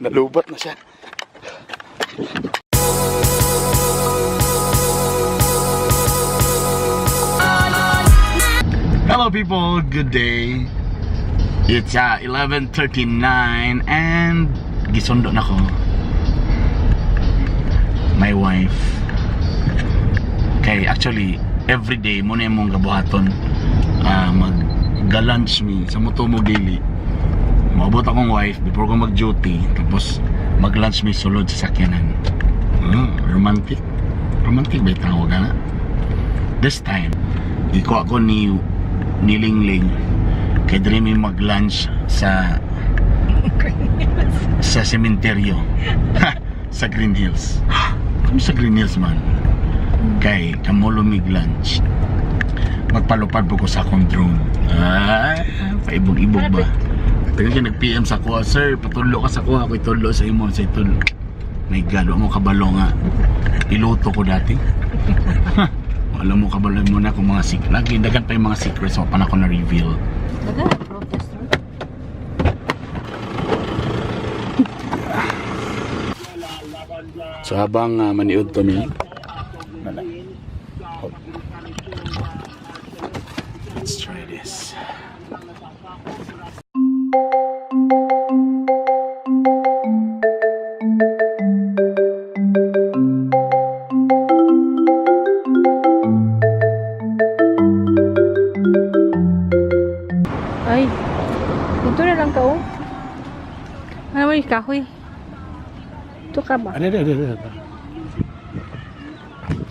Nalubat na siya. Hello people, good day. It's 11:39 and gisundo na ko. My wife. Kay actually every day mo na imong gabuhaton, mag ga-lunch mi sa Mutomo daily. Maabot akong wife before ko mag-duty, tapos mag-lunch mi sulod sa sakyanan. Romantic. Romantic ba yung tawag na? This time, iko ako ni Nilingling kay diri mi mag-lunch sa sementeryo sa Green Hills. Kami sa Green Hills man. Kay kamulo mig lunch. Magpalupad po ko sa akong drone. Ah, paibog-ibog ba? Taga siya nag-PM sa kuha, "Sir, patulo ka sa kuha, ako itulo sa imo, sa itulo." My God, wa mo kabalo nga. Piloto ko dati. Alam mo, kabalo mo na kung mga secret. Lagi, dagan pa yung mga secrets, wa pa na ako na-reveal. Dagan protest, no? So habang maniud to mi, wala. Oh. Let's try this. Ay, dito na lang ka, oh. Ano mo yung kahoy? Ito ka ba? Ano, ano, ano, ano.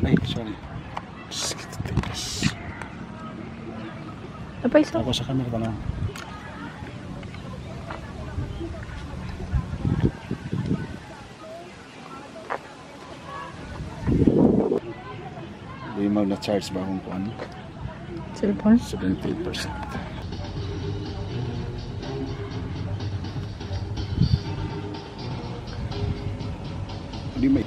Ay, sorry. Just get to take this. Napay isa. Ako sa camera pa lang. Hindi mo na-charge ba akong kuan? Cellphone? 78%. Hindi may.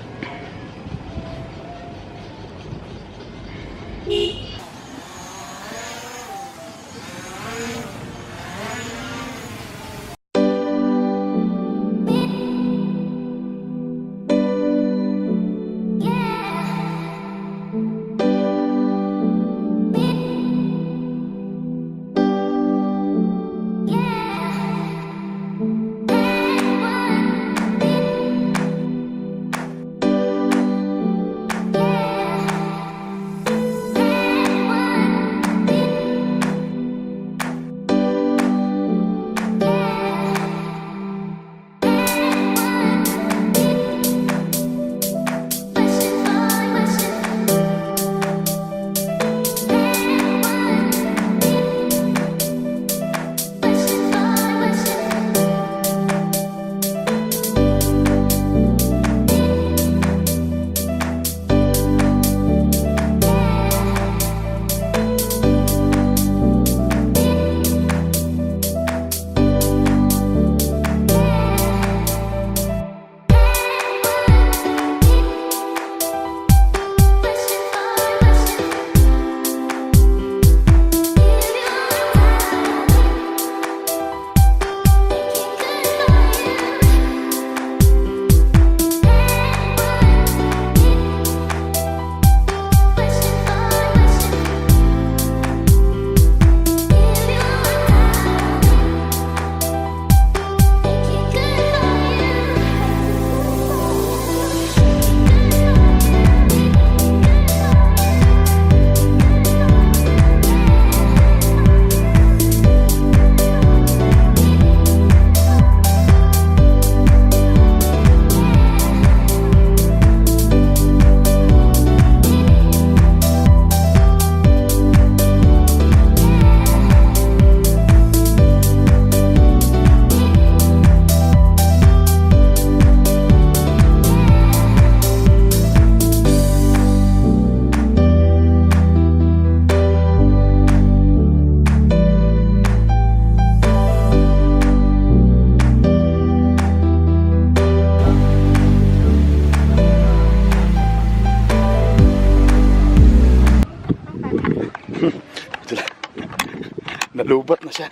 Nalubat na siya.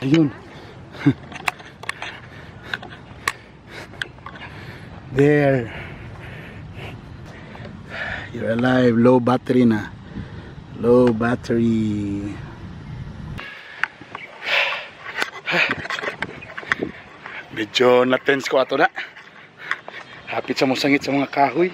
Ayun. There. You're alive. Low battery na. Low battery. Medyo na-tense ko ato na. Hapit sa mosangit sa mga kahoy.